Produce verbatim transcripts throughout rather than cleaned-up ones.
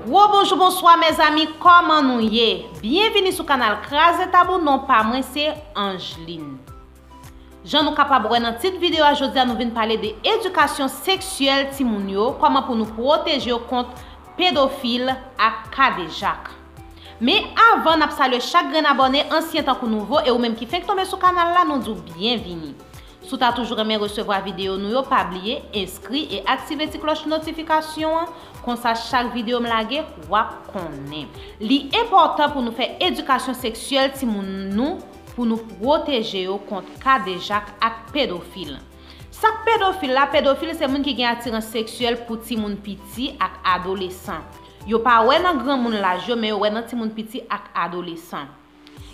Gwo bonjou, bonswa, mezanmi, kòman nou ye? Byenvini sou kanal Kraze Tabou, non pa mwen se Angeline. Jan nou kapab wè nan tit videyo a, jodi a nou vin pale de edikasyon seksyèl timoun yo, kòman pou nou pwoteje yo kont pedofil ak kadejak. Men avan, n ap salye chak grenn abòne, ansyen tankou nouvo, e ou menm ki fenk tonbe sou kanal la, nou di w byenvini. Si w ta toujou renmen resevwa videyo nou yo, pa bliye enskri e aktive ti klòch notifikasyon an, konsa chak videyo m lage, w ap konnen. Li enpòtan pou nou fè edikasyon seksyèl timoun nou, pou nou pwoteje yo kont kadejak ak pedofil. Sa k pedofil la? Pedofil se moun ki gen atirans seksyèl pou timoun piti ak adolesan. Yo pa wè nan granmoun laj yo, men yo wè nan timoun piti ak aadolesan.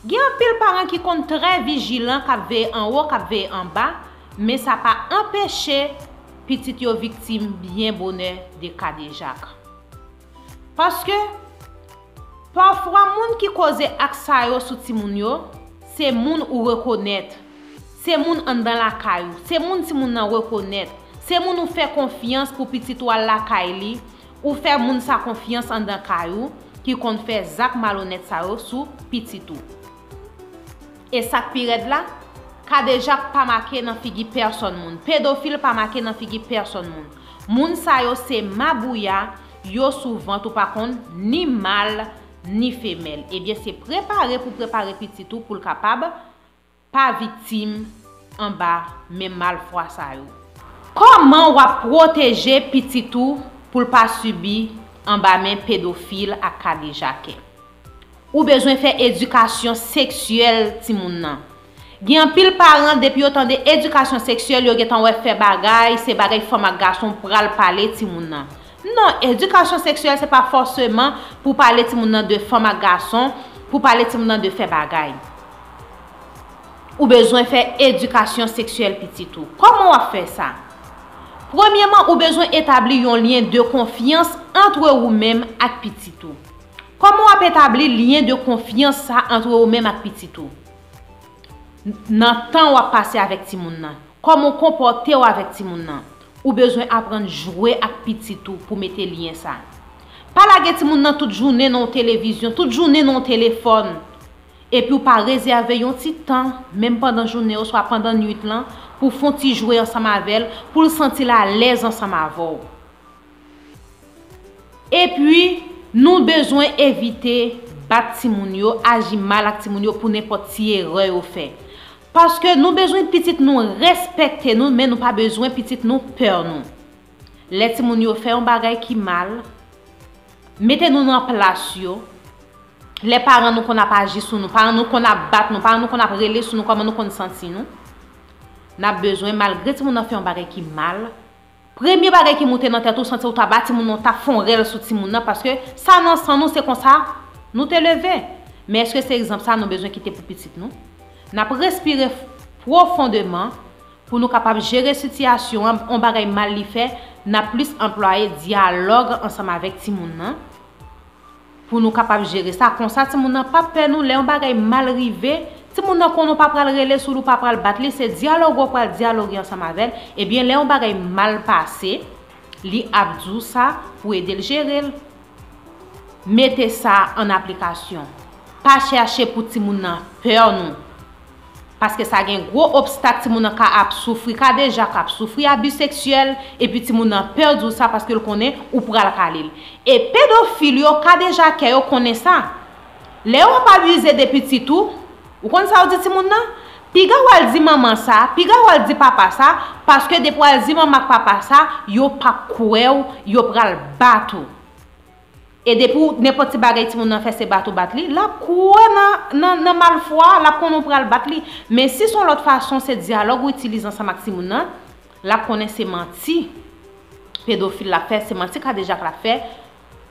Gen anpil paran ki konn trè vijilan, k ap veye anwo, k ap veye anba, men sa pa anpeche pitit yo viktim byen bonè de kadejak. Paske, pafwa, moun ki koze ak sa yo sou timoun yo, se moun ou rekonèt, se moun anndan lakay ou, se moun timoun nan rekonèt, se moun ou fè konfyans pou pitit ou al lakay li, ou fè moun sa konfyans anndan kay ou, ki konn fè zak malonèt sa yo sou pitit ou. E sa k pi rèd la, kadejak pa make nan figi pèsòn moun, pedofil pa make nan figi pèsòn moun. Moun sa yo se mabouya, yo sou vant ou pa konn ni mal ni femèl. Ebyen, se prepare pou prepare pitit ou pou l kapab pa viktim anba men malfwa sa yo. Kòman w ap pwoteje pitit ou pou l pa sibi anba men pedofil ak kadejakè? Ou bezwen fè edikasyon seksyèl timoun nan. Gen anpil paran, depi yo tande edikasyon seksyèl, yo gentan wè fè bagay, se bagay fanm ak gason pral pale timoun nan. Non, edikasyon seksyèl se pa fòseman pou pale timoun nan de fanm ak gason, pou pale timoun nan de fè bagay. Ou bezwen fè edikasyon seksyèl pitit ou. Kòman w ap fè sa? Premyèman, ou bezwen etabli yon lyen de konfyans ant ou menm ak pitit ou. Kòman w ap etabli lyen de konfyans sa ant ou menm ak pitit ou? N-, nan tan w ap pase avèk timoun nan. Kòman w konpòte w avèk timoun nan? Ou bezwen aprann jwe ak pitit ou pou mete lyen sa. Pa lage timoun nan tout jounen nan yon televizyon, tout jounen nan yon telefòn. Epi w pa rezève yon ti tan, menm pandan jounen oswa pandan nuit lan, pou w fè yon ti jwe ansanm avè l, pou l santi l alèz ansanm avè w. Epi, nou bezwen evite bat timoun yo, aji mal ak timoun yo pou nenpòt ti erè yo fè. Paske nou bezwen pitit nou respekte nou, men nou pa bezwen pitit nou pè nou. Lè timoun yo fè yon bagay ki mal, mete nou nan plas yo. Lè paran nou konn ap aji sou nou, paran nou konn ap bat nou, paran nou konn ap rele sou nou, kòman nou konn santi nou? N ap bezwen, malgre timoun nan fè yon bagay ki mal, premye bagay ki moute nan tèt ou, santi w ta ba timoun nan, w ta fè yon rèl sou timoun nan, paske sa nan san nou, se konsa nou te leve. Men èske se egzanp sa nou bezwen kite pou pitit nou? N ap respire pwofondeman pou nou kapab jere sitiyasyon an, yon bagay mal li fè, n ap plis anplwaye dyalòg ansanm avèk timoun nan. Pou nou kapab jere sa, konsa timoun nan p ap pè nou, lè yon bagay mal rive, timoun nan konnen w pa pral rele sou li, w pa pral bat li, se dyaloge w pral dyaloge ansanm avè l. Ebyen, lè yon bagay mal pase, li ap di w sa pou ede l jere l. Mete sa an aplikasyon. Pa chèche pou timoun nan pè nou. Paske sa gen gwo obstak, timoun nan ka ap soufri kadejak, ap soufri abi seksyèl, epi timoun nan pè di w sa paske l konnen ou pral kale l. E pedofil yo, kadejakè yo konnen sa. Lè yo ap abize de pitit ou, ou konn sa yo di timoun nan? Piga w al di manman sa, piga w al di papa sa, paske depi w al di manman ak papa sa, yo p ap kwè w, yo pral bat ou. E depi w, nenpòt ti bagay timoun nan fè se bat ou bat li, l ap kwè nan, nan, nan malfwa, l ap konnen w pral bat li. Men si se yon lòt fason, se dyalòg ou itilize ansanm ak timoun nan, l ap konnen se manti pedofil l ap fè, se manti kadejak l ap fè,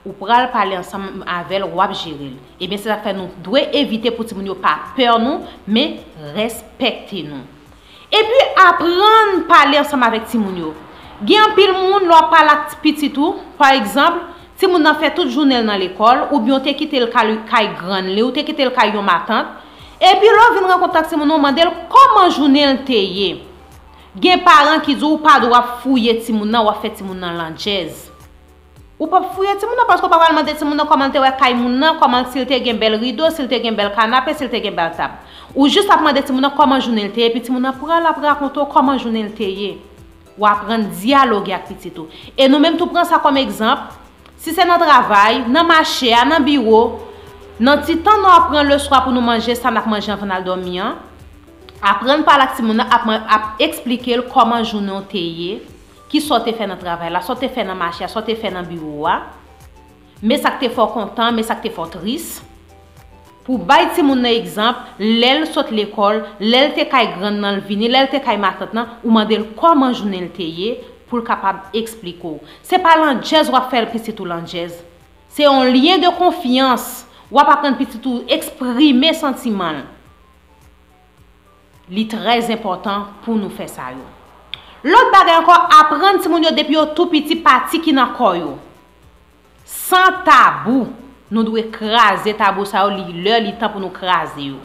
ou pral pale ansanm avè l, w ap jere l. Ebyen, se sa k fè nou dwe evite pou timoun yo pa pè nou, men respekte nou. Epi aprann pale ansanm avèk timoun yo. Gen anpil moun, lè w ap pale ak pitit ou, pa egzanp, timoun nan fè tout jounen l nan lekòl, oubyen w te kite l kay, kay grann li, ou te kite l kay yon matant, epi lè w vin rankontre ak timoun nan, w mande l kòman jounen l te ye. Gen paran ki di w pa dwe ap fouye timoun nan, w ap fè timoun nan landjèz. Ou p ap fouye timoun nan paske w pa pral mande timoun nan kòman l te wè kay moun nan, kòman si l te gen bèl rido, si l te gen bèl kanape, si l te gen bèl tab. Ou jis ap mande timoun nan kòman jounen l te ye, epi timoun nan pral ap rakonte w kòman jounen l te ye. W aprann dyaloge ak pitit ou. E nou menm tou pran sa kòm egzanp, si se nan travay, nan mache a, nan biwo, nan ti tan nou ap pran leswa pou nou manje sa n ap manje anvan n al dòmi an, aprann pale ak timoun nan, ap, ap eksplike l kòman jounen w te ye, kisa w te fè nan travay la, sa w te fè nan mache a, sa w te fè nan biwo a, men sa k te fè w kontan, men sa k te fè w tris. Pou bay timoun nan egzanp, lè l sot lekòl, lè l te kay grann nan l vini, lè l te kay matant nan, ou mande l kòman jounen l te ye, pou l kapab eksplike w. Se pa landjèz w ap fè pitit ou landjèz. Se yon lyen de konfyans. W ap aprann pitit ou eksprime santiman l. Li trè enpòtan pou nou fè sa yo. Lòt bagay ankò, aprann timoun yo depi yo tou piti pati ki nan kò yo. San tabou. Nou dwe kraze tabou sa yo, li lè, li tan pou nou kraze yo.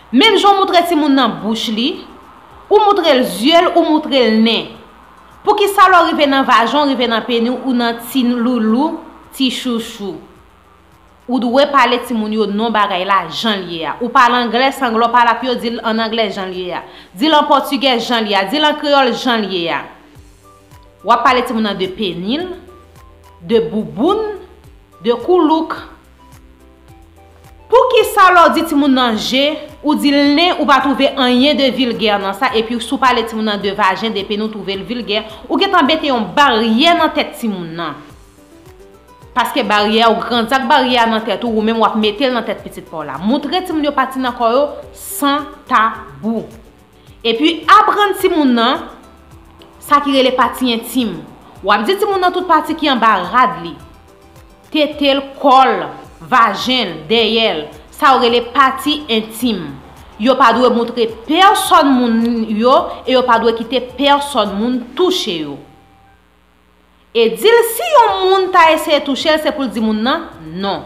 Menm jan w moutre timoun nan bouch li, ou moutre l zye l, ou moutre l nen. Poukisa lè w rive nan vajan w, rive nan peni w, ou nan ti loulou, ti chouchou? Ou dwe pale timoun yo non bagay la jan l ye a. Ou pale anglè, sanglè w pale ak yo, di l ann anglè jan l ye a. Di l an pòtigè jan l ye a. Di l an kreyòl jan l ye a. W ap pale timoun nan de peni l, de bouboun, de koulouk. Poukisa lè w di timoun nan je, ou di l nen, ou pa twouve anyen de vilgè nan sa, epi si w pale timoun nan de vajen, de peni, ou twouve l vilgè, ou gentan mete yon baryè nan tèt timoun nan. Paske baryè a, ou grandi ak baryè a nan tèt ou, ou menm w ap mete l nan tèt pitit pa w la. Moutre timoun yo pati nan kò yo san tabou. Epi aprann timoun nan sa ki rele pati entim. W ap di timoun nan tout pati ki anba rad li. Tete l, kò l, vajen l, dèyè l. Sa yo rele pati entim. Yo pa dwe moutre pèsòn moun yo e yo pa dwe kite pèsòn moun touche yo. E di l si yon moun ta eseye touche l, se pou l di moun nan non.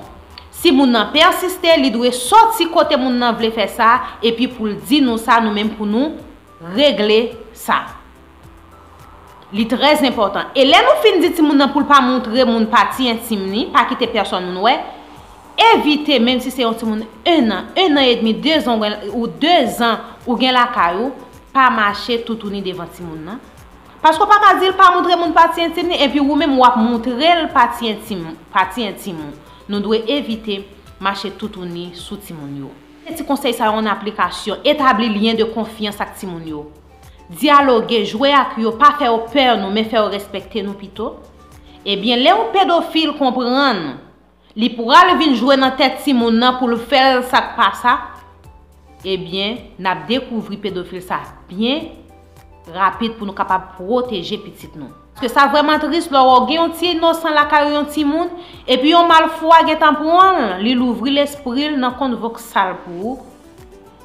Si moun nan pèsiste, li dwe sòti kote moun nan vle fè sa, epi pou l di nou sa, nou menm pou nou regle sa. Li trè enpòtan. E lè nou fin di timoun nan pou l pa moutre moun pati entim li, pa kite pèsòn moun wè, evite, menm si se yon timoun en an, en an edmi, de zan ou gen, ou de zan ou gen lakay ou, pa mache toutouni devan timoun nan. Paske w pa ka di l pa moutre moun pati entim li, epi ou menm w ap moutre l pati entim, pati entim ou. Nou dwe evite mache toutouni sou timoun yo. Mete ti konsèy sa yo an aplikasyon, etabli lyen de konfyans ak timoun yo. Dyaloge, jwe ak yo, pa fè yo pè nou, men fè yo respekte nou pito. Ebyen, lè yon pedofil konprann li pral vin jwe nan tèt timoun nan pou l fè l sa k pa sa, ebyen, n ap dekouvri pedofil sa byen rapid pou nou kapab pwoteje pitit nou. Paske sa vrèman tris lè w gen yon ti inosan lakay ou, yon timoun, epi yon malfwa gentan pran l, li louvri lespri l nan kont voksal pou ou.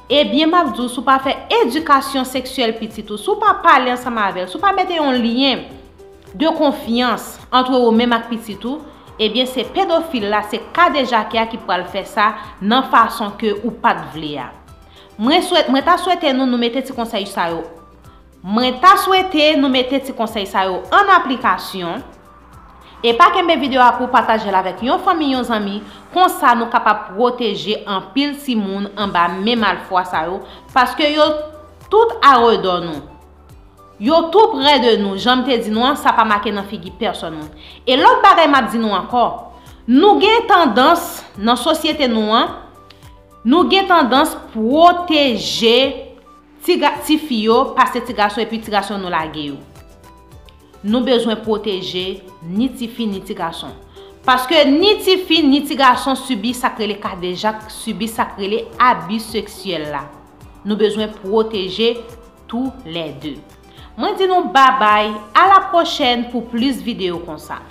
Ebyen, m ap di w, si w pa fè edikasyon seksyèl pitit ou, si w pa pale ansanm avè l, si w pa mete yon lyen de konfyans ant ou menm ak pitit ou, ebyen, se pedofil la, se kadejakè a ki pral fè sa nan fason ke ou pa t vle a. Mwen swet-, mwen ta swete nou, nou mete ti konsèy sa yo. Mwen ta swete nou mete ti konsèy sa yo an aplikasyon. E pa kenbe videyo a pou w pataje l avèk yon fanmi, yon zanmi, konsa nou kapab pwoteje anpil timoun anba men malfwa sa yo, paske yo tout aredò nou. Yo tou prè de nou, jan m te di nou an, sa pa make nan figi pèsòn moun. E lòt bagay m ap di nou ankò, nou gen tandans, nan sosyete nou an, nou gen tandans pwoteje ti ga-, ti fi yo pase ti gason, epi ti gason nou lage yo. Nou bezwen pwoteje ni ti fi ni ti gason. Paske ni ti fi ni ti gason sibi sa k rele kadejak, sibi sa k rele abi seksyèl la. Nou bezwen pwoteje tou lè de. Mwen di nou babay, a la pwochèn pou plis videyo konsa.